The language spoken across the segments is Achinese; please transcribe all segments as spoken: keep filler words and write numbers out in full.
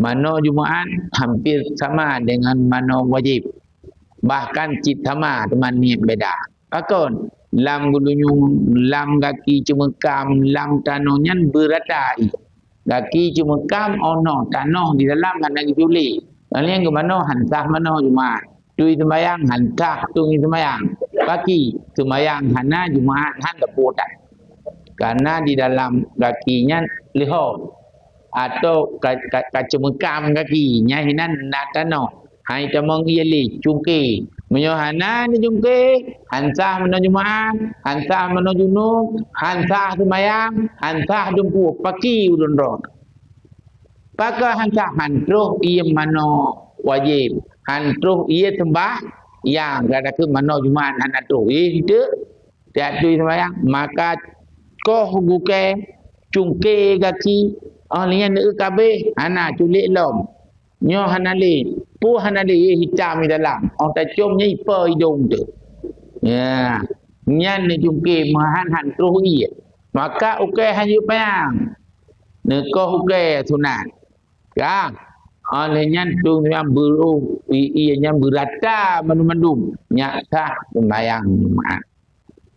Manoe Jumaat hampir sama dengan manoe wajéb. Bahkan cit sama, teuma niet beda. Pakon? Lam geudunyueng, lam gaki ceumeukam, lam tanoh nyan beurata ie. Gaki ceumeukam, oh noe, tanoh di dalam hana geuculi. Nyan geuh manoe han sah manoe Jumaat. Tui seumbahyang han sah tui seumbahyang. Gaki seumbahyang hana, Jumaat han teupeu that. Karena di dalam gaki nyan leuho atau ka, ka, ka ceumeukam gaki, nyan hinan na tanoh. Hai tamong ie lé cungke. Meunyoe hana neucungke, han sah manoe Jumaat, han sah manoe junub, han sah seumbahyang, han sah dumpeue, paki ulôn droe. Pakon han sah? Han troh ie manoe wajéb, han troh ie seumbahyang, gata kheun manoe Jumaat hana troh ie, heunteu. Tiap tui seumbahyang, maka koh gukée, cungke gaki, oh lheueh nyan neueu kabeh, hana culik lom. Nyoe hana lé, peue hana lé, ie hitam di dalam. Oh tacom nyan ipe idong teuh. Ya, nyan neucungke meuhan han troh ie. Maka ukée han jeuet panyang. Neukoh ukée sunat. Ka. Oh lheueh nyan tui seumbahyang beuroh ie, ie nyan beurata mandum-mandum. Nyan sah seumbahyang Jumaat.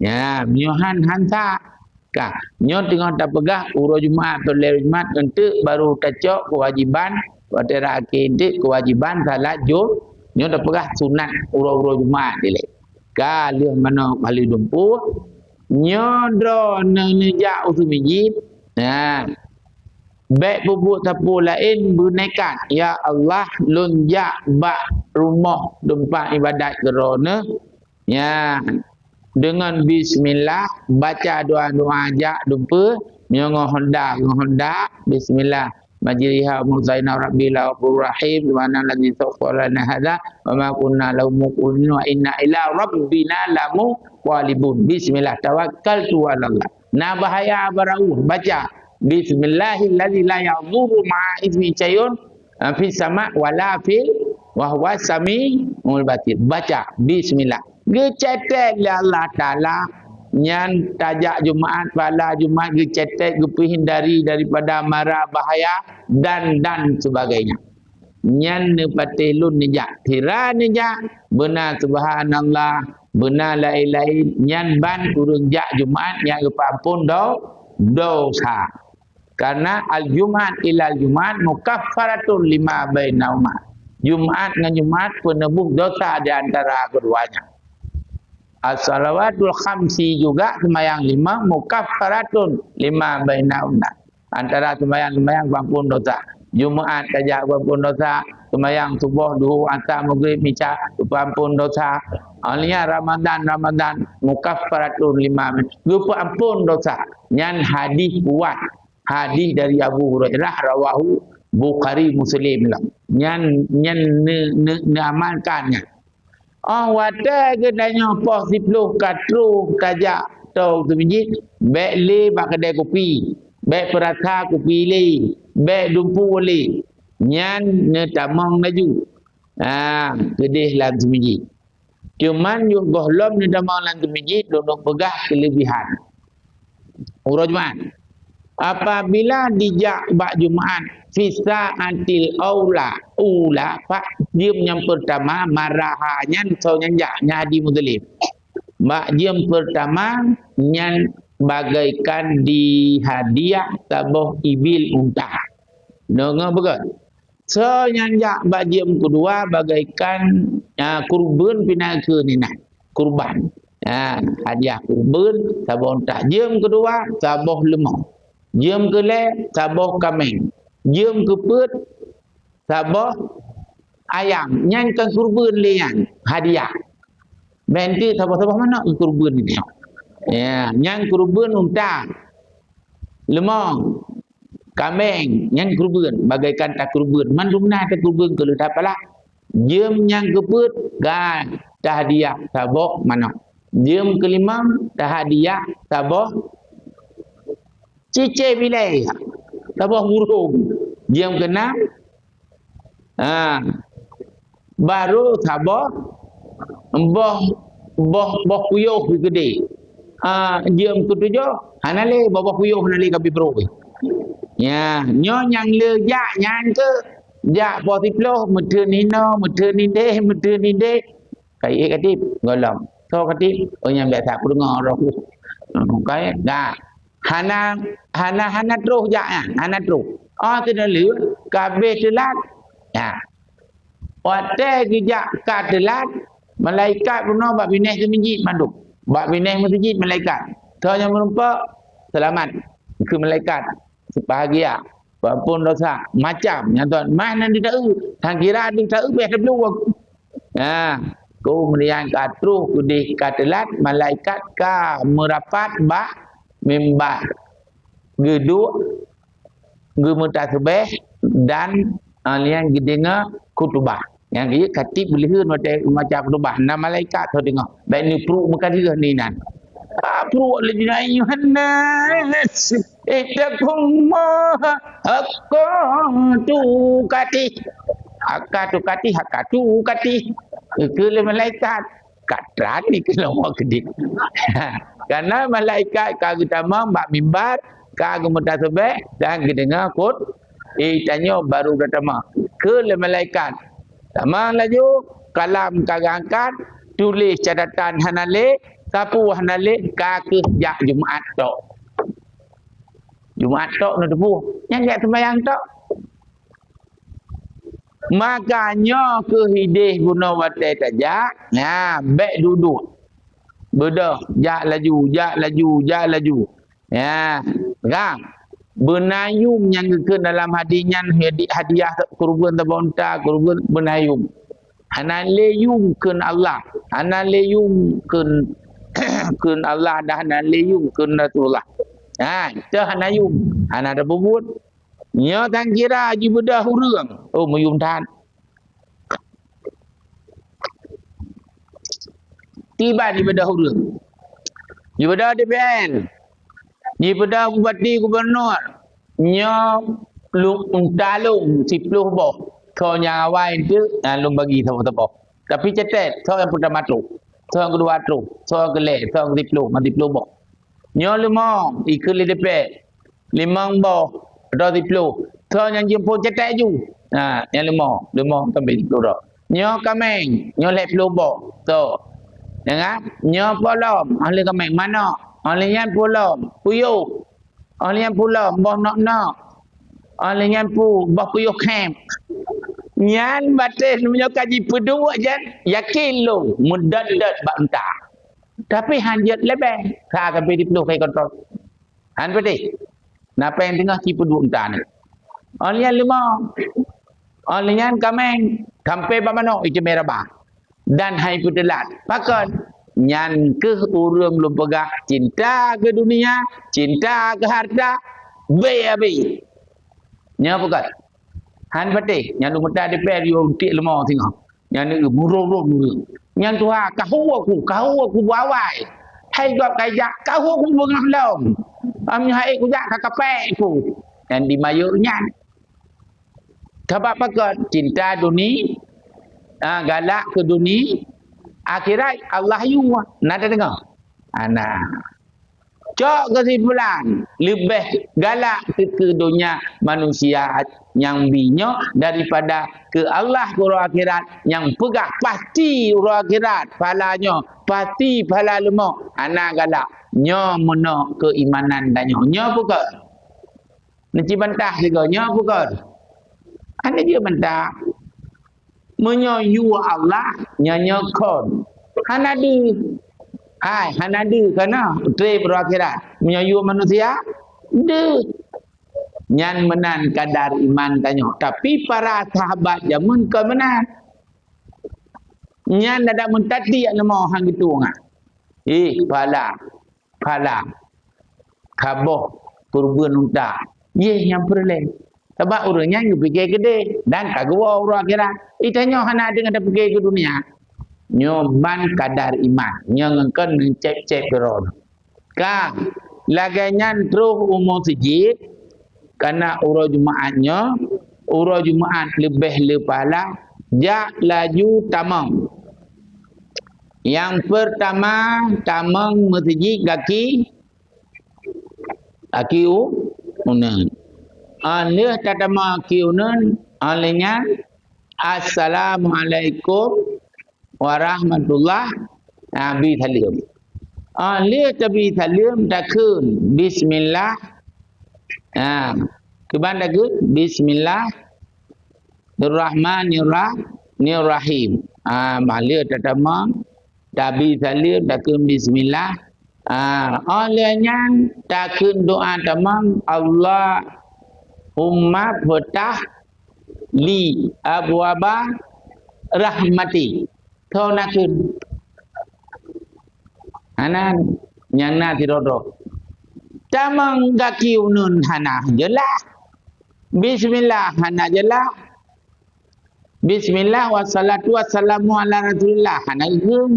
Ya, meunyoe han, han sah. Ka, nyoe teungoh tapeugah uroe Jumaat, atau lhée Jumaat, eunteuk baru tacok keuwajiban, watée rhah akhé eunteuk keuwajiban salat Ju-, nyoe tapeugah sunat uroe-uroe Jumaat dilée. Ka lheueh manoe kali dumpeue, nyoe droeneuh neujak u seumijeut, nah, bék peubuet sapeue laén, beunekat, "Ya Allah, lôn jak bak rumoh teumpat iébadat Droeneuh." Nyan, deungon bismillah, baca doa-doa jak dumpeue, meunyoe ngon honda, ngon honda, bismillah. Majriha wa mursaha inna rabbi laghafurur rahim, subhanalladzi sakhkhara lana hadza wa ma kunna lahu muqrinin wa inna ila rabbina lamunqalibun. Bismillah, tawakkaltu 'alallah. Na bahaya barô, baca, "Bismillahilladzi la yadurru ma'a ismihi syai'un, eh, fis sama' wala fil, wa huwas sami'ul basir." Baca, bismillah. Geucetet lé Allah Taala, nyan tajak Jumaat, pahala Jumaat geucetet, geupeuhindari daripada mara bahaya dan, dan sebagainya. Nyan neupatéh lôn neujak. Sira neujak, beuna subhanallah, beuna la ilaha illallah, nyan ban ureuëng jak Jumaat nyang geupeuampôn do-, dosa. Karena al-Jumaat ilal Jumaat mukaffaratun lima bainahuma. Jumaat ngon Jumaat peuneuboh dosa di antara keduanya. As-salawatul khamsi juga, sembahyang lima, mukaffaratun lima bainahunna. Antara sembahyang-sembahyang peuampôn dosa. Jumaat tajak peuampôn dosa, sembahyang suboh, duhur, asa, maghrib, isya, peuampôn dosa. Alia Ramadan, Ramadan, mukaffaratun lima, geupeuampôn dosa. Nyan hadis kuat. Hadis dari Abu Hurairah, rawahu Bukhari Muslim lah. Nyan, nyan ne, ne, neuamalkan nyan. Oh, watée geutanyoe poh siploh ka troh tajak tong seumijeut, bék lé bak keudée kupi, bék peurasa kupi lé, bék dumpeue lé. Nyan neutamong laju. Ha, keudeh lam seumijeut. Cuman yoh gohlom neutamong lam seumijeut, lôn peugah keulebihan. Uroe Jumaat. Apabila dijak bak Jumaat, fi sa'atil aula, ula, bak jeuem nyang peurtama, maraha nyan soe nyang jak, nyan Haji Muzalif. Bak jeuem peurtama, nyan bagaikan dihadiah saboh ibil unta. Deungoe beugét. Soe nyang jak bak jeuem keudua bagaikan, a, kurban pih na kheun inan, kurban. A, hadiah kurban saboh unta. Jeuem keudua saboh leumô. Jeuem keulhée saboh kaméng. Jeuem keupeuet saboh ayam. Nyan kon kurban lé nyan, hadiah. Bék teuk saboh-saboh manok kurban nyan. Ya, nyan kurban unta. Leumô, kaméng, nyan kurban, bagaikan takurban. Mandum na takurban keu leuta pala. Jeuem nyang keupeuet, ka tahadiah saboh manok. Jeuem keulimong, tahadiah saboh cicém ilée, saboh burông. Jeuem keunam, ha, barô saboh boh, boh, boh puyôh geudeh. Ha, jeuem keutujoh, hana lé, boh, boh puyôh hana lé ka bri barô. Ya, nyoe nyang le jak nyan keuh Jak poh siploh, meuteun inoe, meuteun idéh, meuteun idéh. Ka ék katib, gohlom. Soe katib? Oh, nyang biasa peudeungoe roh. Hmm, ka ék. Nah, hana, hana, hana troh jak nyan, hana troh. Oh, keuneulheueh, ka abéh teulat. Nah. Watée geujak ka teulat, malaikat bunoe bak binéh seumeujid mandum. Bak binéh meuseujid malaikat. Soe nyang meurumpok, seulamat. Keu malaikat, bahagia. Walaupun dosa, macam nyang tuan. Mah nan ditaeu, sang kira ditaeu beh tabloe. Nah, keumudian ka troh keudeh ka teulat, malaikat ka meurapat bak mimbar. Geuduek, geumeutasbeh dan, ah, lian geudeungoe khutubah. Nyang keu katib beuleuheun watée maca khutubah, na malaikat teudeungoe. Bék neupruek meukadeue ni nan. Ah, pruek laju, "Ayyuhan nas, ittaqullaha haqqa tuqatih." Haqqa tuqatih, haqqa tuqatih. Keu lé malaikat. Ka tran ni keunoe keudeh. Karena malaikat ka geutamong bak mimbar, ka geumeutasbeh dan geudeungoe khut-, eh, tanyoe baru geutamong. Keu lé malaikat. Tamong laju, kalam ka geuangkat, tuléh catatan hana lé, sapeue hana lé, ka keuh jak Jumaat tok. Jumaat tok na teupeue. Nyang jak seumayang tok. Maka nyoe keuh idéh bunoe watée tajak, nah, bék duduek. Beudôh, jak laju, jak laju, jak laju. Ya, peugah. Beunayum nyang geukheun dalam hadis nyan hadi-, hadiah keureubeuen saboh unta, keureubeuen beunayum. Hana lé yum kheun Allah, hana lé yum kheun, kheun Allah dan hana lé yum kheun Rasulullah. Ha, teuh hana yum, hana tapeubuet. Nyoe tan kira jibeudôh ureuëng. Oh, meuyum that. Tiban jibeudôh ureuëng. Jibeudôh D P R. Jibeudôh bupati, gubernur. Nyoe lu-, unta lôn siploh boh. Soe nyang awai teuk, na lôn bagi saboh-saboh. Tapi catat, soe nyang peurtama troh, soe nyang keudua troh, soe nyang keulhèe, soe nyang keusiploh, ngon siploh boh. Nyoe leumo, ikheun lé D P R. Limong boh, atau siploh. Soe nyang jeumpok cetek ju. Ha, nyang leumo, leumo sampai siploh droe. Nyoe kaméng, nyoe lhèe ploh boh. Soe? Nyan kan? Nyoe polom, ahli kaméng manok. Ahli nyan polom, puyôh. Ahli nyan polom, boh nok-nok. Ahli nyan pu-, boh puyôh khém. Nyan bateh meunyoe ka jipeuduek jan, yakin lôn, meudot-dot bak unta. Tapi hanjeuet leubeh, ka sampai siploh kali kontrol. Han peudeh. Na péng teungoh cit peuduek unta nyan. Óh lheueh nyan leumo. Óh lheueh nyan kaméng, sampoe bak manok iteumé raba. Dan hai peuteulat. Pakon? Nyan keuh ureuëng lôn peugah cinta keu dunia, cinta keu harta, beu abéh. Nyoe pakon? Han patéh, nyan lôn meuta dipée yue untiek leumo singoh. Nyan neu murong-rong ureuëng. Nyan tuha, kahu aku, kahu aku beuawai. Hai gob kai jak, kahu aku beungoh lom. Am nyoe hai kujak ka kapék aku. Nyan di mayok nyan. Sabab pakon? Cinta duni, ah, galak keu duni, akhirat Allah yue. Na tadeungoe? Ana. Cok keusimpulan, leubeh galak keu, keu donya manusia nyang bi nyoe daripada keu Allah keu uroe akhirat nyang peugah pasti uroe akhirat pahala nyoe, pasti pahala leumo, hana galak. Nyoe meunoe keuimanan tanyoe. Nyoe peugah. Neuci bantah sigoe, nyoe peugah. Hana jeuet bantah. Meunyoe yue Allah, nyoe nyoe kon. Hana deuh. Hai, hana deuh kana treb uroe akhirat. Meunyoe yue manusia, deuh. Nyan meunan kadar iman tanyoe. Tapi para sahabat jameun kon meunan. Nyan dadak meutatiek leumo han geutueng. Ih, pala. Pala. Kaboh keureubeuen unta. Yeh nyang peureulée. Sabab ureuëng nyan geupike keudeh dan ka geuwoe uroe akhirat. Itanyoe hana deungon tapike keu dunia. Nyoe ban kadar iman. Nyoe ngon kon neucép-cép droe. Ka lagée nyan troh u meuseujid, kana uroe Jumaat nyoe, uroe Jumaat leubeh le pahala, jak laju tamong. Nyang peurtama, tamong meuseujid gaki, gaki u-, uneuen. Óh lheueh tatamong gaki uneuen, Óh lheueh nyan, "Assalamualaikum warahmatullah." Ha, bi saleuem. Óh lheueh tabi saleuem, takheun, "Bismillah." Ha, kiban takheun, "Bismillahirrahmanirrahim." Ha, bah lheueh tatamong, tabi saleuem, takheun, "Bismillah." Ha, óh lheueh nyan, takheun doa tamong, "Allahumma ftah li abwaba rahmatik." Tho nakheun. Hana, nyang na sidroe-droe. Tamong gaki uneun hana jeulaih. Bismillah hana jeulaih. Bismillah wassalatu wassalamu ala Rasulillah hana geukheun.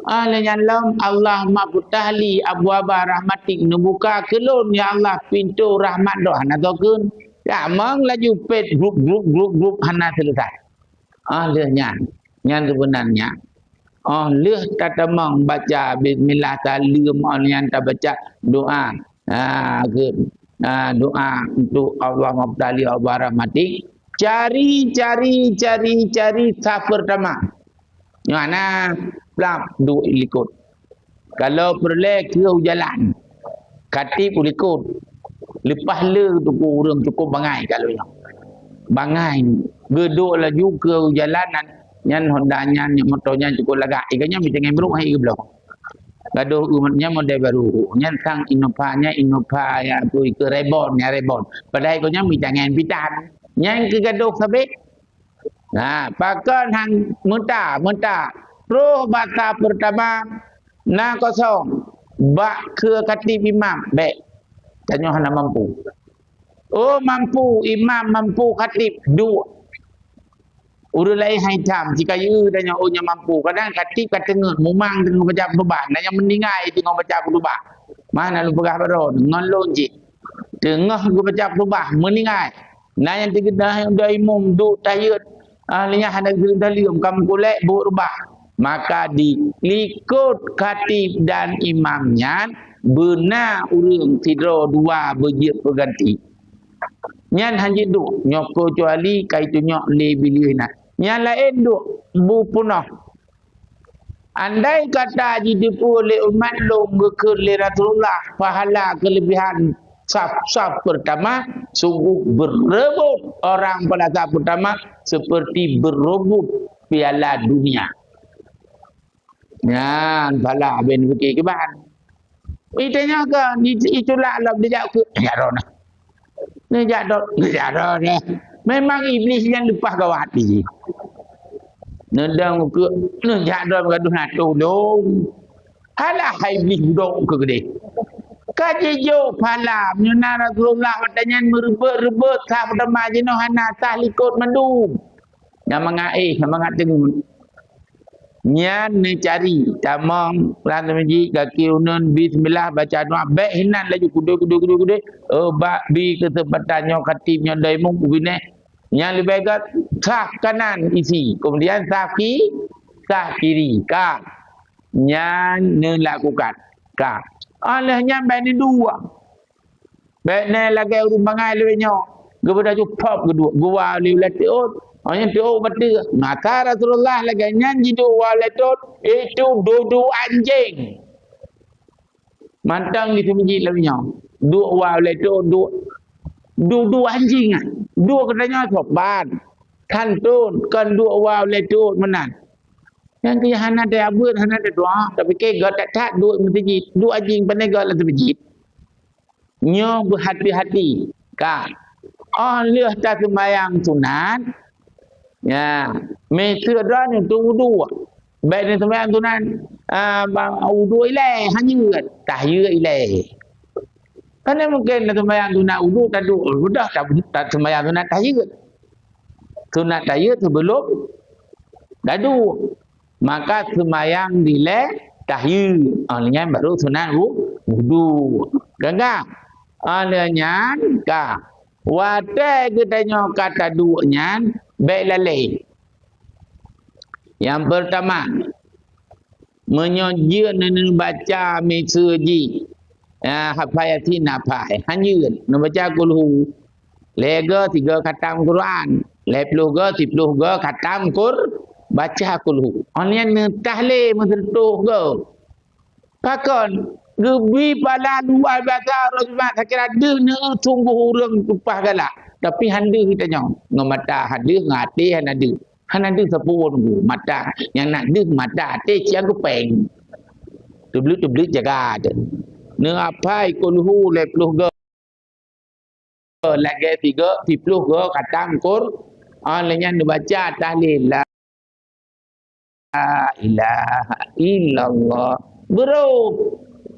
Óh lheueh nyan lom, "Allahumma ftah li abwaba rahmatik," neubuka keu lôn, ya Allah, pintoe rahmat droe, hana tokheun. Tamong laju pet grup, grup, grup, grup, hana seuleusai. Óh lheueh nyan, nyan sebenarnya. Óh lheueh tatamong baca bismillah saleuem, óh lheueh nyan tabaca doa. Ha, keu, ha, doa untuk Allahumma ftah li abwaba rahmatik. Cari, cari, cari, cari saf pertama. Nyoe hana plap duek likot. Kalau peureulée keu jalan, khatib u likot. Leupah le tuku ureuëng cukôp bangai kalau nyoe. Bangai. Geuduek laju keu jalan nyan, nyan Honda nyan, nyan moto nyan cukôp lagak. Iga nyan mita ngon brok hai geubloe. Gadoh umat nyan model baru. Nyan sang Innova, nyan Innova ya tu ikeu Reborn, nyan Reborn. Padahai keu nyan mita ngon pitan. Nyan keu gadoh sabé. Nah, pakon han meuta, meuta. Roh basa pertama na kosong. Bak keu khatib imam, bék. Tanyoe hana mampu. Oh, mampu imam, mampu khatib, duek. Ureuëng laén hai tham, sikayeue tanyoe, oh, nyang mampu. Kadang khatib ka teungeut, mumang teungoh baca khutubah. Na nyang meuninggai teungoh baca khutubah. Mana lôn peugah baroe, ngon lôn cit. Teungoh geubaca khutubah, meuninggai. Na nyang teugeunah nyang dua imum duek tahiyat, ah, lheueh nyan hana geuseuleumah, ka meukulek buet reubah. Maka di likot khatib dan imam nyan beuna ureuëng sidroe dua beujeuet peuganti. Nyan hana jeuet duek, nyoe keucuali ka jitunyok lé biléh na. Nyan laén duek bu peunoh. Andai kata jiteupeue lé umat lôn geukheun lé Rasulullah pahala keulebihan saf-saf pertama, sungguh berebut orang pada saf pertama seperti berebut piala dunia. Nyan pahala ben fikir kiban. Itanya ke, itulak lom dijak ke, ya roh nah. Neujak dot, neujak dot, eh. Memang Iblih nyan leupah gawat jih. Neudong ukeue, neujak dot gadoh na tulông. Halah hai Iblih budok ukeue keudeh. Ka jijok pahala, meunyoe na Rasulullah watée nyan meureubot-reubot saf teuma jinoe hana sah likot mandum. Nyang mangat éh, nyang mangat teungeut. Nyan neucari, tamong lam meuseujid, gaki uneun, bismillah, baca doa, bék hinan laju kudui, kudui, kudui, kudui. Oh, bak bi keuseumpatan nyoe khatib nyoe dai mung ubineh. Nyan leubeh gét saf kanan isi, kemudian saf ki, saf kiri. Ka. Nyan neulakukan. Ka. Óh lheueh nyan bék neudua. Bék nyan lagée ureuëng bangai lagée nyoe. Geubeudôh ju pop geuduek, geuwa lé ulée teuôt. Óh nyan teuôt bateue. Maka Rasulullah lagée nyan jiduek wa ulée teuôt, itu dudu anjing. Mantong di seumeujid lagée nyoe. Duek wa ulée teuôt, duek. Dudu anjing ah. Duek geutanyoe sopan. Santun, kon duek wa ulée teuôt meunan. Nyang keu hana teuabeuet, hana teudoa, tapi ke gét that-that duek meuseujid. Duek anjing pane gét lam seumeujid. Nyoe beuhati-hati. Ka. Óh lheueh taseumayang sunat, ya, miseue droeneuh tu wudu. Bék neuseumayang sunat, ah, ba-, wudu ilée, hanyut, tahiyat ilée. Kan mungken neuseumayang sunat wudu, taduek, udah ta-, taseumayang sunat tahiyat. Sunat tahiyat sebelum taduek. Maka seumayang dilée tahiyat. Ah, nyan baru sunat wu-, wudu. Kan ka? Ah, lheueh nyan ka. Watée geutanyoe ka taduek nyan, bék lalée. Nyang peurtama, meunyoe jeuet neubaca miseue jih, ya, hafai Yasin hafai, hanyut neubaca kulhu. Lhèe go, tiga khatam Quran. Lhèe ploh go, siploh go khatam Qur-, baca kulhu. Ôn nyan neutahlil meuseureutoh go. Pakon? Geubri pahala luar biasa uroe Jumat, sakira deuh neueu sunggoh ureueng tumpah galak. Tapi han deuh geutanyoe. Ngon mata han deuh, ngon até hana deuh. Hana deuh sapeue nunggu mata. Nyang na deuh mata até siang geupeng. Teubleuet-teubleuet jaga teuh. Neuhafai kulhu lhèe ploh go. Lagèe tiga, siploh go khatam Qur-, ah, lheueh nyan neubaca tahlil, la ilaha illallah. Bro.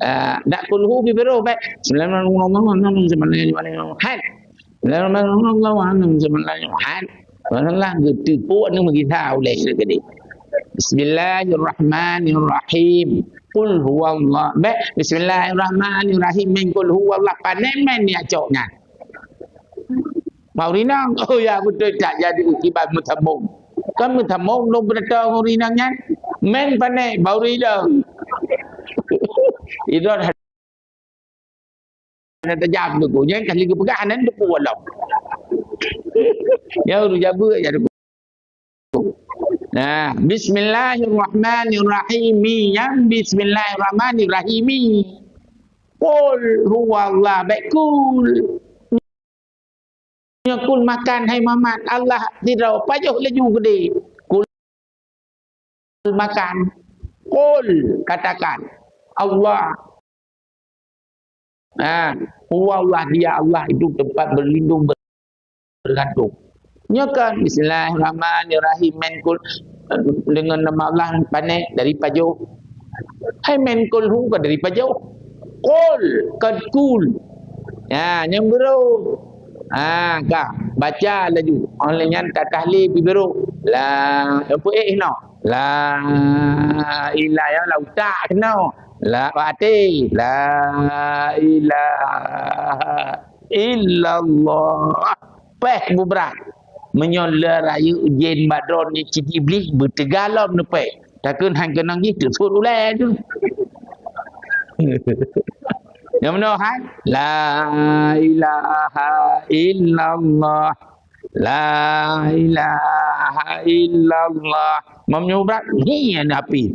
Ah, dak kulhu bi bro, baik. Bismillahirrahmanirrahim. Bismillahirrahmanirrahim. Bismillahirrahmanirrahim. Masalah geuteupeue anu meugisa ulèe keudéh. Bismillahirrahmanirrahim. Qul huwallah. Bèk, bismillahirrahmanirrahim. Mén qul huwallah. Pané mén nyang cok nyan. Bak ureueng inong. Oh ya, beutôi that jadi kiban meutamong. Kan meutamong dong beurata ngon ureueng inong nyan. Mén pané bak ureueng inong. Idon Hana tajam tu, nyan kali geupeugah, hana teupeue lom. Ya, ureueng jabeuk, ya, teupeue. Nah, bismillahirrahmanirrahim. Nyan bismillahirrahmanirrahim. Qul huwallah, bèk qul. Nyoe qul makan, hai Muhammad, Allah sidroe, pajoh laju keudéh. Qul makan. Qul, katakan. Allah. Ha, huwallah, dia Allah itu tempat berlindung, bergantung. Nyoe kan, bismillahirrahmanirrahim, mén qul, dengan nama Allah, pané dari pajoh. Hai mén qul hu ka dari pajoh. Qul, kan qul. Ya, nyang bro. Ha, ka. Baca laju. Ôn lheueh nyan tatahlil bi bro. La, apa eh no? La ilaha, ya, la utak kena. La até. La ilaha illallah. Péh bubrak. Meunyoe le rayeuk jén bak droeneuh cit Iblih beuteuga lom neupéh. Takheun han keunong jih teusut ulèe tu. Nyang meunoe hai, la ilaha illallah. La ilaha illallah. Meunyoe brat, hi aneuk api.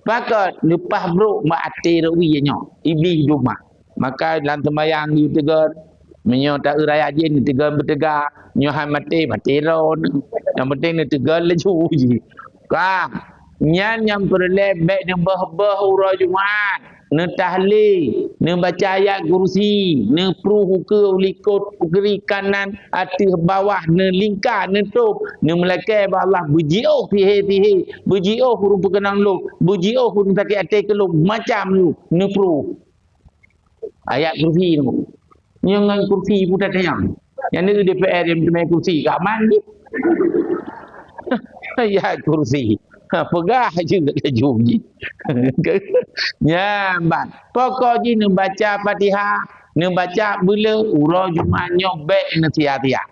Pakon leupah brok bak até rawi nyoe. Iblih dumah. Maka lam seumayang geuteugon, meunyoe ta-eu raya jén geuteugon beuteuga, nyoe han maté, maté droe. Nyang penting neuteugon laju jih. Ka, nyan nyang peureulèe bèk neubeuh-beuh uroe Jumat, neutahlil, neubaca ayat kursi, neupruh ukeue u likot kiri kanan ateueh bawah, neulingka, neutôb, neumeulakèe bak Allah, beujiôh sihé-sihé, beujiôh ureueng peukeunong lôn, beujiôh ureueng sakét até keu lôn, macam nyoe, neupruh. Ayat kursi tu. Nyoe ngon kursi putet ayam. Nyang ni D P R nyang teumé kursi, ka aman jih. Ayat kursi. Ha, peugah je laju jih. Nyan ban. Pokok jih neubaca Fatihah, neubaca beuleu uroe Jumat nyoe bèk neusia-sia.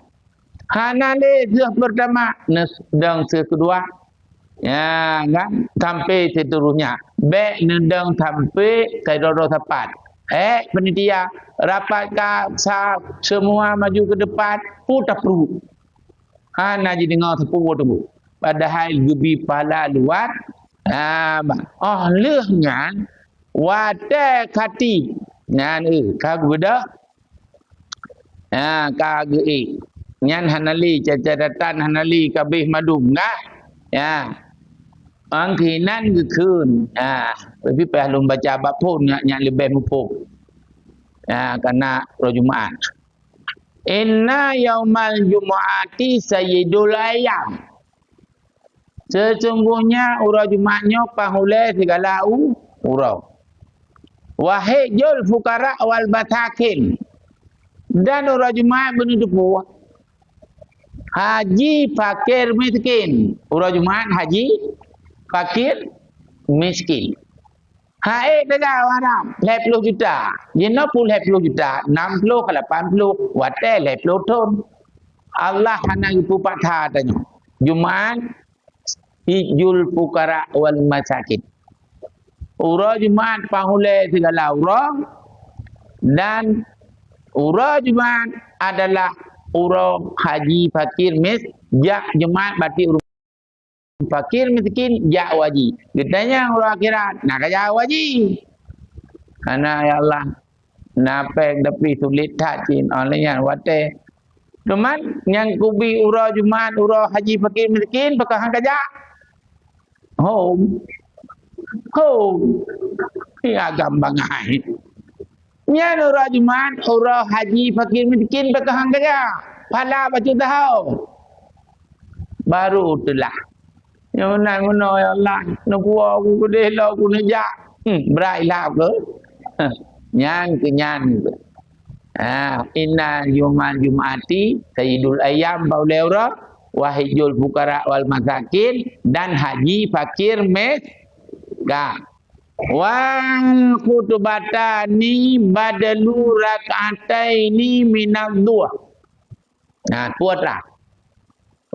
Hana lé seuh peurtama, neudong seuh keudua. Ya, kan? Sampai seterusnya. Bèk neudong sampai sidroe-droe sapat. Eh, panitia, rapat ka sa-, semua maju ke depan, putar pruet. Hana jideungoe sapeue teungku. Padahai geubri pahala luar. Ha, bah. Oh, lheueh nyan, watèe khatib. Nyan, eh, ka geubeudôh. Ha, ka geuék. Nyan hana lé, ca-, catatan hana lé, ka abéh mandum, kan? Ya. Angkhinan geukheun. Ha, tapi payah lôn baca bak phon, nyan, nyan leubeh muphom. Ha, kana uroe Jumat. Inna yaumal jumu'ati sayyidul ayyam. Sesungguhnya uroe Jumat nyoe panghulèe sigala u-, uroe. Wa hajjul fuqara wal masakin. Dan uroe Jumat beuneuteupeu haji fakir miskin. Uroe Jumat haji fakir miskin. Hai, teuga Arab, lhèe ploh juta. Jinoe pun lhèe ploh juta, nam ploh ka lapan ploh, watèe lhèe ploh thon. Allah hana geupeupat that tanyoe. Jumat, hajjul fuqara wal masakin. Uroe Jumat panghulèe sigala uroe dan Uroe Jumat adalah uroe haji fakir mis-, jak Jumat berarti uroe fakir miskin jak haji. Geutanyong uroe akhirat, na ka jak haji? Hana, ya Allah. Na péng tapi sulet that cit, oh, lheueh nyan watèe. Teuma nyang kubi uroe Jumat, uroe haji fakir miskin, pakon han ka jak? Hom. Hom. Ya, agam bangai. Nyan uroe Jumat, uroe haji fakir miskin, pakon han ka jak? Phala bacut taho. Baru teulah. Nyang meunan meunoe, ya Allah, neupuwoe ku keudeh lom ku neujak. Hmm, brat ilap keu. Heh, nyan keu nyan keu. Ha, inna yaumal jum'ati sayyidul ayyam, bak ulèe uroe, wa hijjul fuqara wal masakin, dan haji fakir miskin. Wal khutbatani badalu rak'ataini minadh dhuhr. Nah, kuat lah.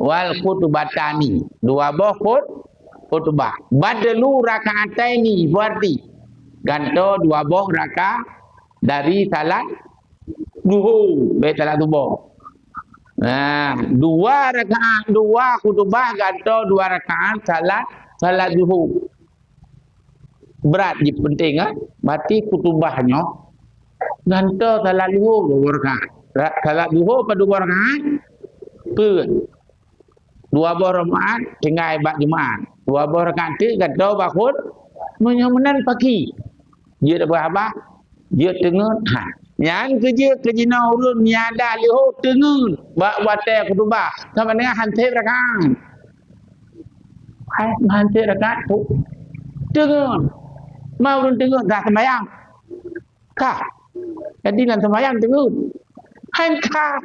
Wal khutbatani, dua boh khut-, khutbah. Badalu rak'ataini, berarti gantoe dua boh rakaat dari salat duhur, bèk salat suboh. Nah, dua rakaat, dua khutbah gantoe dua rakaat salat, salat duhur. Brat jih, penting, ah. Berarti khutbah nyoe gantoe salat duhur dua boh rakaat. Ra-, salat duhur padum boh rakaat? Peuet. Dua boh rakaat tinggai bak Jumat. Dua boh rakaat teuk gantoe bak khut-, meunyoe meunan paki. Jeuet bak abah, jeuet teungeut, ha. Nyan keuh jeuet keu jinoe ureueng nyang adak leuhô teungeut bak watèe khutbah. Sama dengan han sép rakaat. Hai, han sép rakaat, pu-, teungeut. Ma ureueng teungeut, ka seumayang? Ka. Jadi lam seumayang teungeut. Han ka.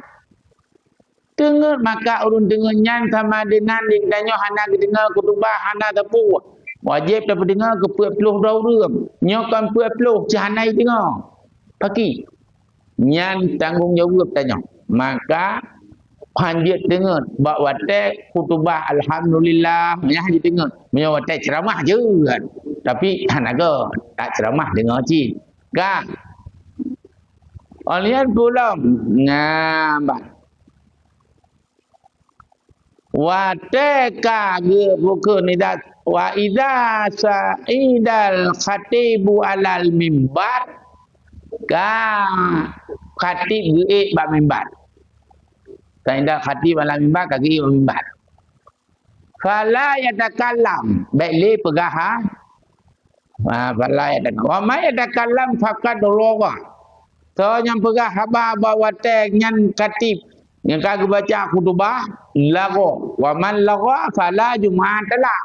Teungeut, maka ureueng teungeut nyan sama dengan geutanyoe hana geudeungoe khutbah, hana sapeue. Wajéb tapeudeungoe keu peuet ploh droe ureueng. Nyoe kon peuet ploh, cit hana jideungoe. Paki. Nyan tanggong jaweueb tanyoe. Maka, han jeuet teungeut bak watèe khutbah, alhamdulillah, nyan han jeuet teungeut. Meunyoe watèe ceuramah jeuet. Tapi hana göt, tak ceuramah deungoe cit. Ka. Óh lheueh pulang. Nah, bah. Watèe ka geupeukeue nida, wa idza sa'idal khatibu alal mimbar, ka khatib geuék bak mimbar. Sa'idal khatib alal mimbar, ka geuék bak mimbar. Fala yatakallam, bèk lé peugah ha-, Ha, fala yatakallam. Wa man yatakallam faqad lagha. Soe nyang peugah haba bak watèe nyan khatib nyang ka geubaca khutubah, lagha. Wa man lagha fala jum'ata lah.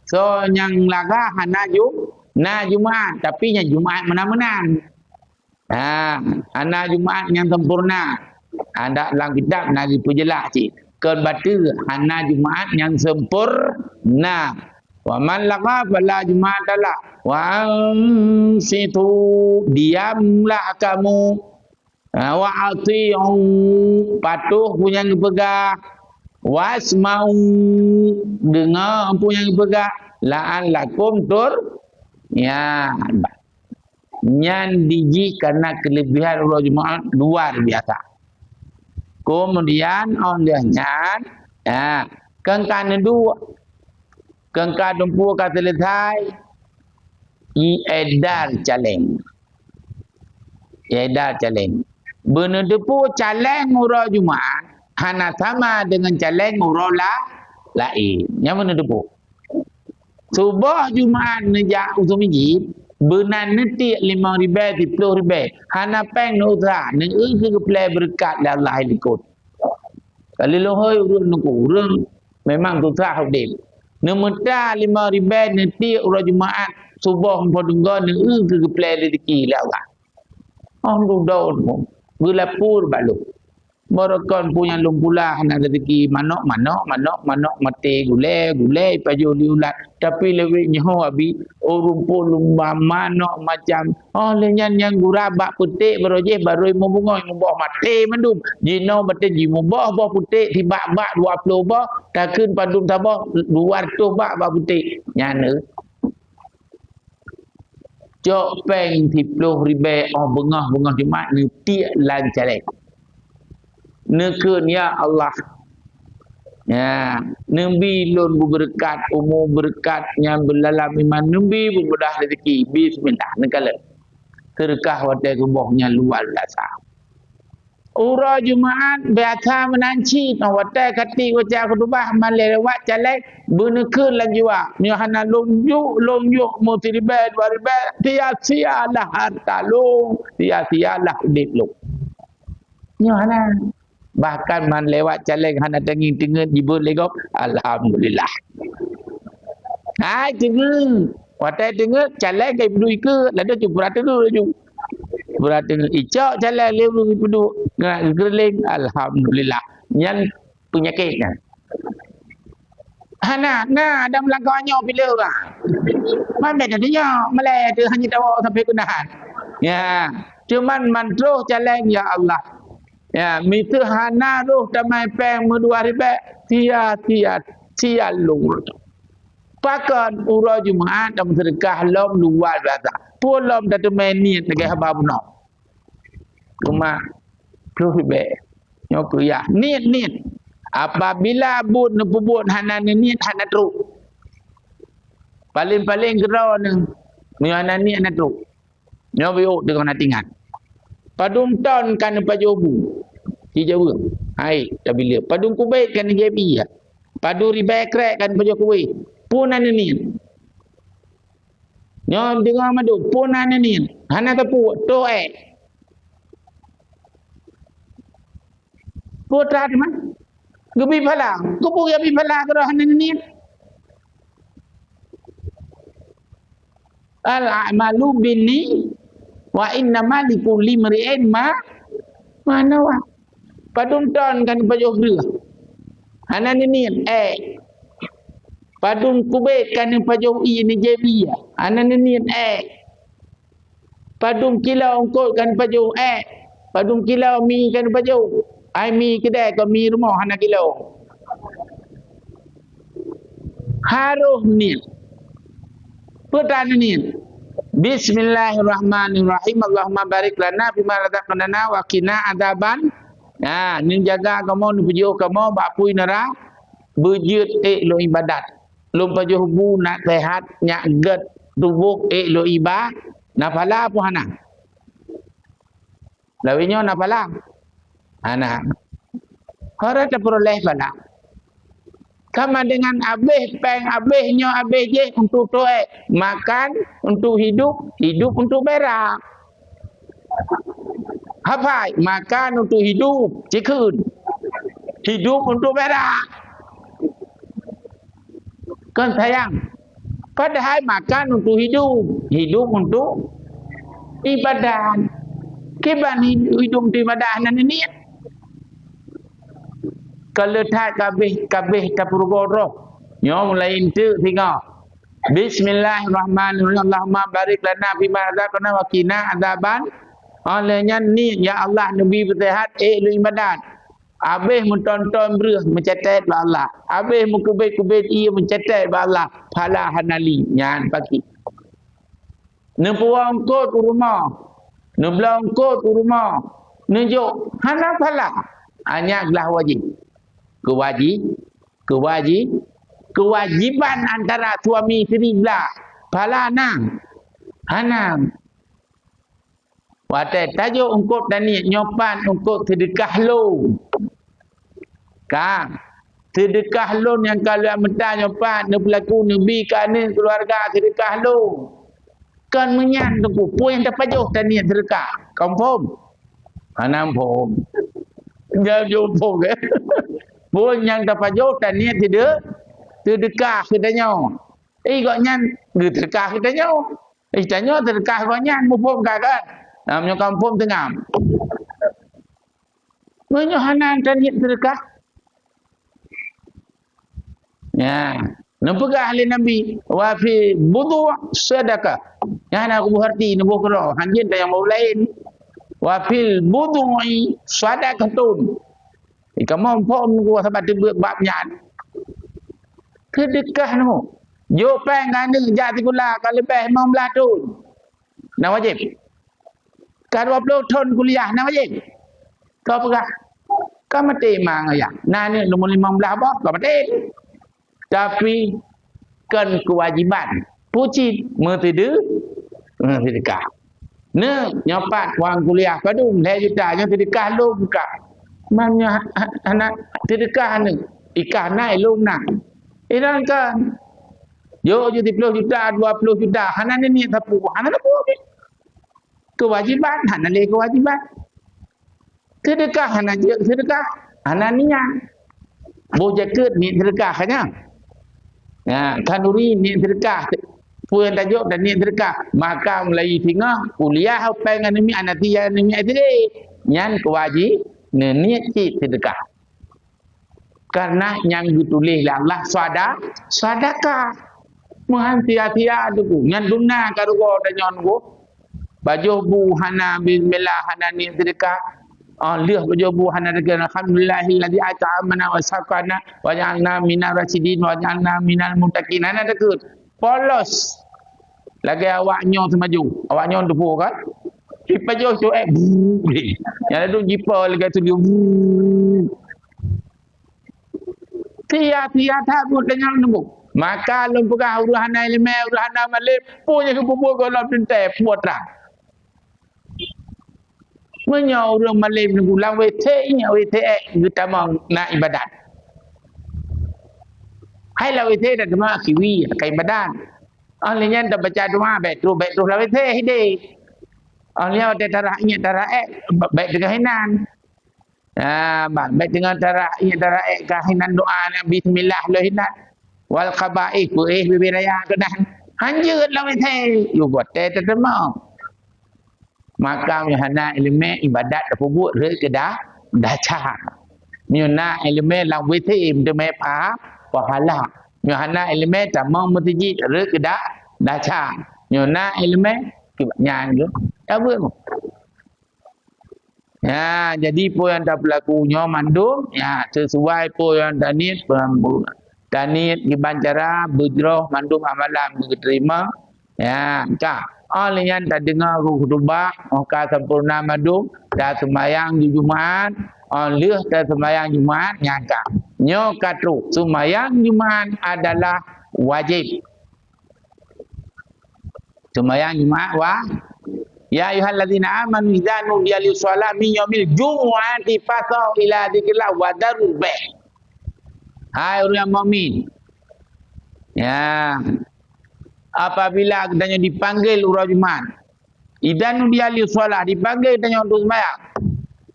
Soe nyang lagha hana jum-, na Jumat, tapi nyan Jumat meunan-meunan. Ha, hana Jumat nyang sempurna. Ha, dak lam kitab na geupeujeulaih cit. Kon bateue hana Jumat nyang sempurna. Wa man lagha fala Jum'ata lah. Wa ansitu, diamlah kamu. Ha, wa ati'u, patuh peue nyang geupeugah. Wasma'u, deungoe peue nyang geupeugah. La'allakum tur-, ya. Nyan dijih karena kelebihan uroe Jumaat luar biasa. Kemudian, óh lheueh nyan, ya, kon ka neuduek, kon ka dumpeue ka selesai, iédar caleng. Iédar caleng. Beuneuteupeu caleng uroe Jumaat hana sama dengan caleng uroe la-, laén. Nyan beuneuteupeu. Suboh Jumaat neujak u Seumeujid, beunan neutiek limong ribèe, siploh ribèe. Hana péng neuuseuha, neueu keu geupeulè beureukat lé Allah likot. Ka lheueh lôn hôi ureueng nungku, ureueng memang susah udép. Neumeuta limong ribèe neutiek uroe Jumaat, suboh meupadum goe neueu keu geupeulè rezeki lé Allah. Oh, dudoe, geulapor bak lôn. Barokon peue nyang lôn pula hana rezeki, manok, manok, manok, manok maté, gulèe, gulèe ipajoh lé ulat. Tapi lewat nyoe abi, ureueng pun lumba manok macam. Oh, lheueh nyan nyang gura bak peuték barô jih barô mubeungöh, muboh maté mandum. Jinoe batèe jimuboh boh peuték sibak-bak dua ploh boh, takheun padum saboh dua reutôh bak, bak peuték. Nyan, eh. Cok péng siplôh ribèe 'oh beungoh-beungoh Jumat neutiek lam caleg. Neukheun, "Ya Allah, ya, neubi lôn beubeureukat umu, beureukat nyang beulalam iman, neubi beumudah raseuki." Bismillah, neukalon. Seudeukah watèe suboh nyan luwa biasa. Uroe Jumat biasa meunan cit, watèe ka tiek baca khutubah, malèe lewat caleg, beuneukheun lam jiwa, "Nyoe hana lôn jok, lôn jok meusiribèe dua ribèe, sia-sialah harta lôn, sia-sialah udép lôn." Nyoe hana. Bahkan man lewat caleg hana tangieng teungeut jibeuet lé gob, "Alhamdulillah." Hai teungeut. Watèe teungeut, caleg ka ipeuduek ikeue, laju cupra teungeut laju. Cupra teungeut, icok caleg lé ureueng ipeuduek, geukeureuleng, "Alhamdulillah." Nyan peunyakét nyan. Hana, na, ada meulangkah nyoe pileue, ah. Man beda nyoe, malèe teuh hana tawoe sampai keunahan. Ya, cuman man troh caleg, ya Allah. Ya, miseue hana roh tamè péng meudua ribèe, sia-sia, sia lôn. Pakon uroe Jumat tameuseudeukah lom luwa biasa. Peue lom tateumè niet lagèe haba bunoe. Cuma ploh ribèe. Nyoe keu yah. Niet, niet. Apabila buet neupeubuet hana neuniet, hana trok. Paleng-paleng keudroe neuh, meunyoe hana niet, hana trok. Nyoe biyôk deungon hati nyan. Padum ton ka neupajoh bu? Ci jaweueb. Hai, tabileueb. Padum kubit ka neujép ié? Padum ribèe krek ka neupajoh kueh? Peue na neuniet? Nyoe deungoe mandum, peue na neuniet? Hana teupeu, toh ék. Peue that teuma? Geubi phala. Keupeue geubi phala keudroe hana neuniet? Al-a'malu binni wa innama likulli imri'in ma, ma nawa. Padum ton ka neupajoh breueh? Hana neuniet, ék. Padum kubit ka neupajoh ié, neujép ié? Hana neuniet, ék. Padum kilo eungkôt ka neupajoh, ék. Padum kilo mi ka neupajoh. Ai mi keudè, kon mi rumoh hana kilo. Harôh niet. Peue tan niet? Bismillahirrahmanirrahim. Allahumma barik lana fima razaqtana wa qina adzaban. Ha, neujaga kamoe, neupajoh kamoe bak apui neura, beujeuet ék lôn ibadat. Lôn pajoh bu, na seuhat, nyak gèt tuboh, ék lôn iba, na phala peue hana? Lawét nyoe na phala? Hana. Hana tapeureulèe phala. Sama dengan abéh péng, abéh nyoe, abéh jéh untuk toh ék. Makan, untuk hidup, hidup untuk berak. Hafai, makan untuk hidup, cikheun. Hidup untuk berak. Kon sayang. Padahai makan untuk hidup, hidup untuk ibadat. Kiban hidup, hidup untuk ibadat hana niet. Ka le that kabéh, kabéh tapeurugoe roh. Nyoe mulai eunteuk singoh. Bismillahirrahmanirrahim. Allahumma barik lana fima razaqtana wa qina adzaban. Óh lheueh nyan niet, "Ya Allah, neubi beuseuhat ék lôn ibadat." Abéh meuton-ton breueh meucatet bak Allah. Abéh meukubét-kubét ié meucatet bak Allah. Phala hana li. Nyan pakri. Neupeuwoe eungkôt u rumoh. Neubloe eungkôt u rumoh. Neujok hana phala. Hanya glah wajéb. Keuwaji-, keuwaji-, keuwajiban antara suami isteri blah. Phala na? Hana. Watèe tajok eungkôt taniet, nyoe pat eungkôt seudeukah lôn. Ka, seudeukah lôn nyang ka lôn meuta nyoe pat neupeulaku neubi keu aneuk keuluwarga seudeukah lôn. Kon meunyan teungku, peue nyang tapajoh taniet seudeukah? Kon phom? Hana phom. Nyan jok phom, eh? Peue nyang tapajoh taniet seude-, seudeukah geutanyoe? Eh, gobnyan geuseudeukah geutanyoe. Eh, tanyoe seudeukah gobnyan, muphom ka kan? Nah, meunyoe kon phom teungam. Meunyoe hana taniet seudeukah. Ya, neupeugah lé Nabi, "Wa fil budhu' sadaqah." Nyan hana kubu harti, neuboh keudroe, hanjeuet dan nyang bau laén. "Wa fil budhu'i sadaqatun." Kamoe phom nunggu saban teubeuet bab nyan. Seudeukah nyoe. Jok péng keu aneuk jak sikula ka leubeh limong blaih thon. Na wajéb. Ka dua ploh thon kuliah, na wajéb. Ka peugah, ka maté ma ngon yah. Na aneuk lôn limong blaih boh, ka maté. Tapi kon keuwajiban. Pucit meuteude-, meuteudeukah. Neu, nyoe pat wang kuliah padum, lhèe juta, nyoe teudeukah lôn ka. Man nyoe ha-, ha-, hana teudeukah neu, ikah na, lôn na. Inan kan. Jok ju siploh juta, dua ploh juta, hana neuniet sapeue, hana sapeue. Keuwajiban, hana lé keuwajiban. Seudeukah hana jeuet seudeukah, hana niat. Boh jakeuet niet seudeukah ka nyan. Nah, khanduri niet seudeukah. Peue nyang tajok dan niet seudeukah. Maka mulai singoh kuliah, péng aneuk miet, aneuk miet S D. Nyan keuwajib-, neuniet cit seudeukah. Karena nyang geutuléh lé Allah sada-, sadakah. Meuhan sia-sia teungku. Nyan dum na ka rugoe tanyoe teungku. Pajoh bu hana bismillah, hana niet seudeukah. Ah, lheueh pajoh bu hana seudeukah. Alhamdulillahilladzi at'amana wa saqana wa ja'alna minar rasyidin wa ja'alna minal muttaqin. Hana takheun. Polos. Lagèe awak nyoe seumaju. Awak nyoe teupeue kan? Jipajoh cok ék, brrrr. Nyang ladôm jipo lagèe tuliu, brrrr. Sia-sia that buet tanyoe teungku. Maka lôn peugah ureueng hana ileumèe, ureueng hana malém, peue nyang geupeubuet gohlom teuntèe, peue trang. Meunyoe ureueng malém teungku lam WC, ingat WC ék geutamong na ibadat. Hai lam WC tatamong kiwi, ka ibadat. Óh lheueh nyan tabaca doa, bèk troh, bèk troh lam WC hidéh. Óh lheueh nyan watèe tarah, ingat tarah ék, bèk teungoh inan. Ah, bah, bèk teungoh tarah, ingat tarah ék ka hinan doa nyan, bismillah lom hinan. Wal khabaith, peuéh bibé raya keunan. Hanjeuet lam WC, yue watèe tatamong. Maka meunyoe hana ileumèe, ibadat tapeubuet rhot keu da-, dasha. Meunyoe na ileumèe lam WC, meuteumèe pa-, pahala. Meunyoe hana ileumèe, tamong meuseujid rhot keu da-, dasha. Meunyoe na ileumèe, kiban nyan lom. Tabeuet. Ya, jadi peue nyang tapeulaku nyoe mandum, ya, sesuai peue nyang taniet, peue nyang bu-, taniet kiban cara beujroh mandum amalan geuteurimong. Ya, ka. Óh lheueh nyan tadeungoe khutubah, óh ka sampoereuna mandum, taseumayang di Jumat, óh lheueh taseumayang Jumat, nyan ka. Nyoe ka trok, seumayang Jumat adalah wajéb. Seumayang Jumat wa-, ya ayyuhallazina amanu idza nudiya lis-shalati min yaumil jumu'ati fas'au ila dzikrillah wa dzarul bai'. Hai ureueng mukmin. Ya. Apabila geutanyoe dipanggil uroe Jumat, idza nudiya lis-shalah, dipanggil tanyoe untuk sembahyang.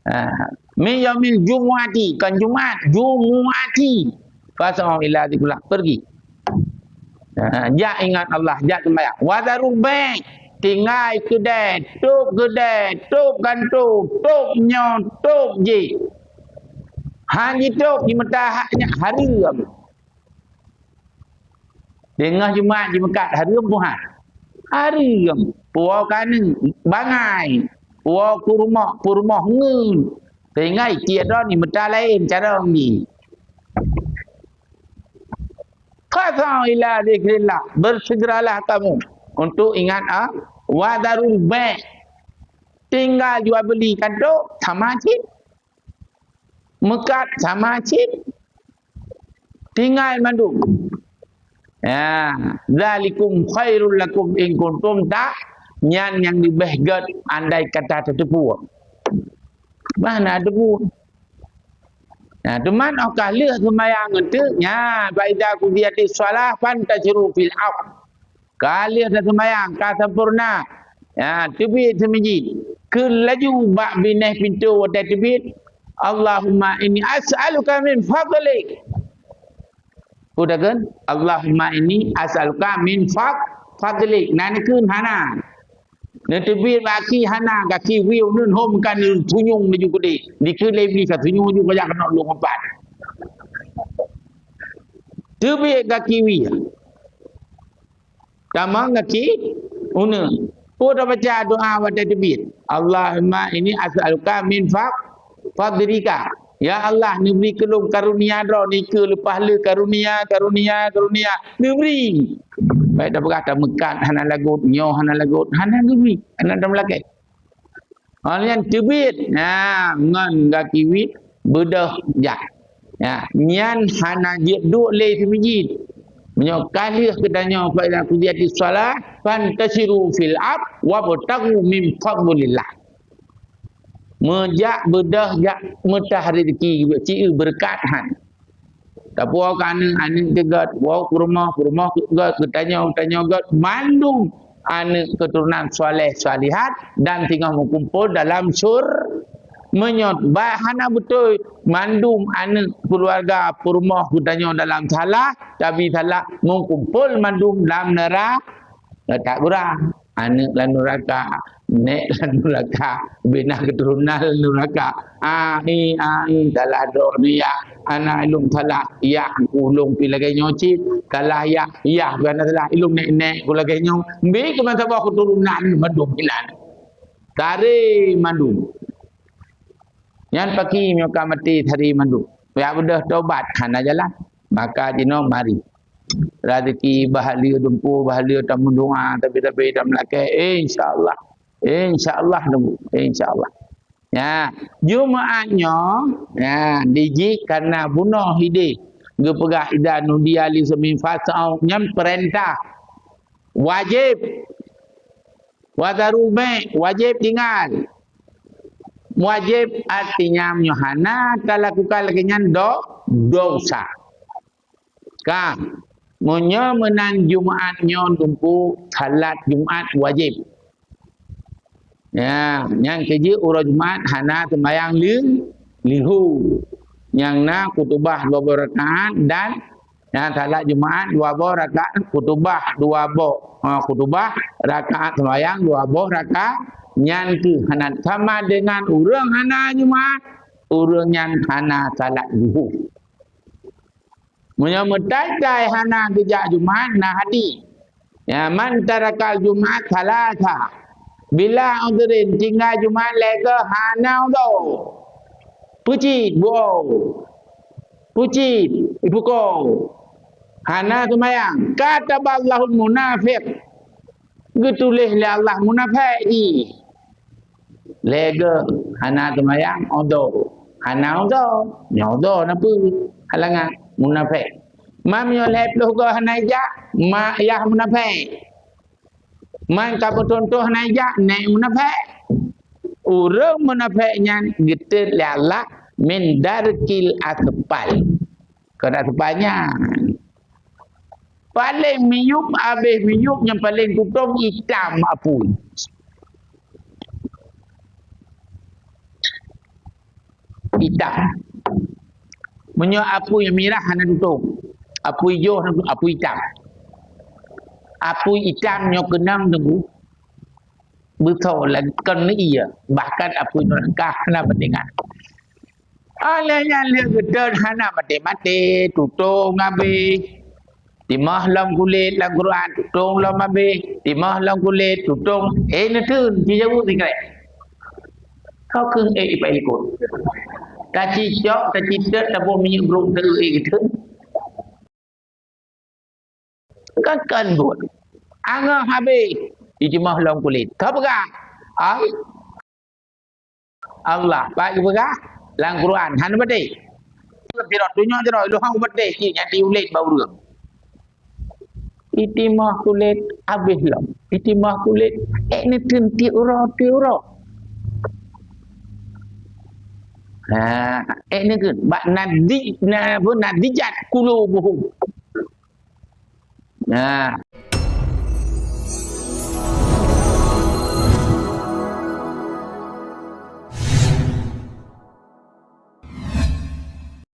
Ha, min yaumil jumu'ati, kan Jumat, jumu'ati. Fas'au ila dzikrillah, pergi. Ha, jak ingat Allah, jak sembahyang. Wa dzarul bai', tinggai keudè, tôp keudè, tôp kantô, tôp nyoe, tôp jih. Han jitôp, jimeuta hak nyan, hareuem. Teungoh Jumat jimeukat hareuem buhan. Hareuem. Puwoe kaneuk bangai. Puwoe kurumoh, purumoh ngeun. Sehingga tiep droe ni meuta laén carông jih. Fas'au ila dzikrillah. Bersegeralah kamu untuk ingat Allah. Wa dzarul bai'. Tinggal jual beli kantô sama cit. Meukat sama cit. Tinggai mandum. Ya, dzalikum khairul lakum in kuntum ta-, nyan nyang leubeh gèt andai kata tateupeue. Bah na teupeue. Nah, teuma óh ka lheueh seumayang eunteuk, nya, fa idza qudiyatis shalah fantasyiru fil ardh. Ka lheueh taseumayang, ka sampoereuna. Ya, teubiet seumeujid. Kheun laju bak binéh pintoe watèe teubiet, "Allahumma inni as'aluka min fadlik." Peue takheun? "Allahumma inni as'aluka min fad-, fadlik." Na neukheun hana. Neuteubiet bak gaki hana, gaki wieu neun hom ka neutunyong laju keudéh. Dikheun lé Iblih ka tunyong laju ka jak keunoe lôn umpat. Teubiet gaki wieu. Tamong gaki uneuen. Peue tabaca doa watèe teubiet? "Allahumma inni as'aluka min fa-, fadlika." Ya Allah, neubri keu lôn karunia droe nikeue leupah lheueh karunia, karunia, karunia. Neubri. Bèk tapeugah tameukat hana lagot, nyoe hana lagot, hana geubri, hana tameulakèe. Óh lheueh nyan teubiet, nah, ngon gaki wit beudôh jak. Nah, nyan hana jeuet duek lé sibijit. Meunyoe ka lheueh geutanyoe fa idza qudiyatis shalah fantashiru fil ard wabtaghu min fadlillah. Meujak beudôh jak meutah rezeki, ci-eu beureukat han. Tapuwoe keu aneuk, aneuk teuh gèt, woe keu rumoh, keu rumoh teuh gèt, geutanyoe, geutanyoe gèt, mandum aneuk keuturonan saleh salihat dan singoh meukumpol dalam sur-, meunyoe bah hana beutôi, mandum aneuk keuluwarga peurumoh geutanyoe dalam salah, tabi salah, meukumpol mandum lam neura-, Letak gurang, aneuk lam nuraka, nèk lam nuraka, bina keuturonan lam nuraka. Ai, ai, salah droeneuh yah, hana ilôn salah, yah ulôn pih lagèe nyoe cit, salah yah, yah pih hana salah, ilôn nèk-nèk ku lagèe nyoe. Mbe keuman saboh keuturonan mandum inan. Tari mandum. Nyan pakri meunyoe ka maté tari mandum. Ya beudôh tobat hana jalan. Maka jinoe mari. Rezeki bah lheueh dumpeue, bah lheueh tameudoa, tapi-tapi tameulakèe, insya Allah. Insya Allah nunggu, insya Allah. Ya, Jumaat nyoe, ya, dijih karena bunoe idéh geupeugah idza nudiya lis-salati min yaumiz sabti nyan peurintah. Wajéb. Wa dzarul bai', wajéb tinggai. Wajéb artinya meunyoe hana talakukan lagèe nyan do-, dosa. Ka, meunyoe meunan Jumaat nyoe teungku salat Jumaat wajéb. Ya, nyang keujeuet uroe Jumaat hana seumayang leu-, leuhô. Nyang na khutubah dua boh rakaat dan, dan salat Jumaat dua boh rakaat, khutubah dua boh, ha, khutubah rakaat seumayang dua boh rakaat, nyan keuh hana sama dengan ureuëng hana Jumaat, ureuëng nyan hana salat leuhô. Meunyoe meutai-tai hana geujak Jumaat, na hadih. Ya, man tarakal Jumaat salasa. Bila udhrin tinggai Jumaat lhèe goe hana udhur. Peucit, buo. Peucit, ipuko. Hana seumayang. Kataballahul munafiq. Geutuléh lé Allah munafék jih. Lhèe goe hana seumayang, udhur. Hana udhur, nyoe udhur na peue? Halangan, munafék. Man meunyoe lhèe ploh goe hana ijak, ma yah munafék. Man ka meuthôn-thôn hana ijak, nèk munafék. Ureuëng munafék nyan geutot lé Allah min darkil asfal. Keunan seupanya. Paléng miyueb, abéh miyueb nyang paléng tutong itam apui. Itam. Meunyoe apui mirah hana tutong. Apui ijoh, apui itam. Apui itam nyoe keunong teungku. Beutôi lah kon ie. Bahkan apui neuraka hana bandingan. Alah nyan lheueh geutot hana maté-maté, tutong abéh. Timoh lom kulét lam Quran, tutong lom abéh. Timoh lom kulét, tutong. Eh, neuteun, ci jaweueb sikrek. Kau keueng eh ipai likot. Tacicok, tacitot, taboh minyeuk brok teu eh geuteun. Kan, kan buet. Angoh habéh, jitimoh lom kulét. Ka peugah, "Ai, Allah, pat geupeugah lam Quran, hana beutôi." Sidroe tunyok sidroe, "Lôn hana beutôi, cit nyan diulét bak ureuëng." Itimoh kulét, habéh lom. Itimoh kulét, ék neuteun tiep uroe, tiep uroe. Ha, ék neuteun, bak nadi-, na-, apa, nadijat qulubuhum. Nah,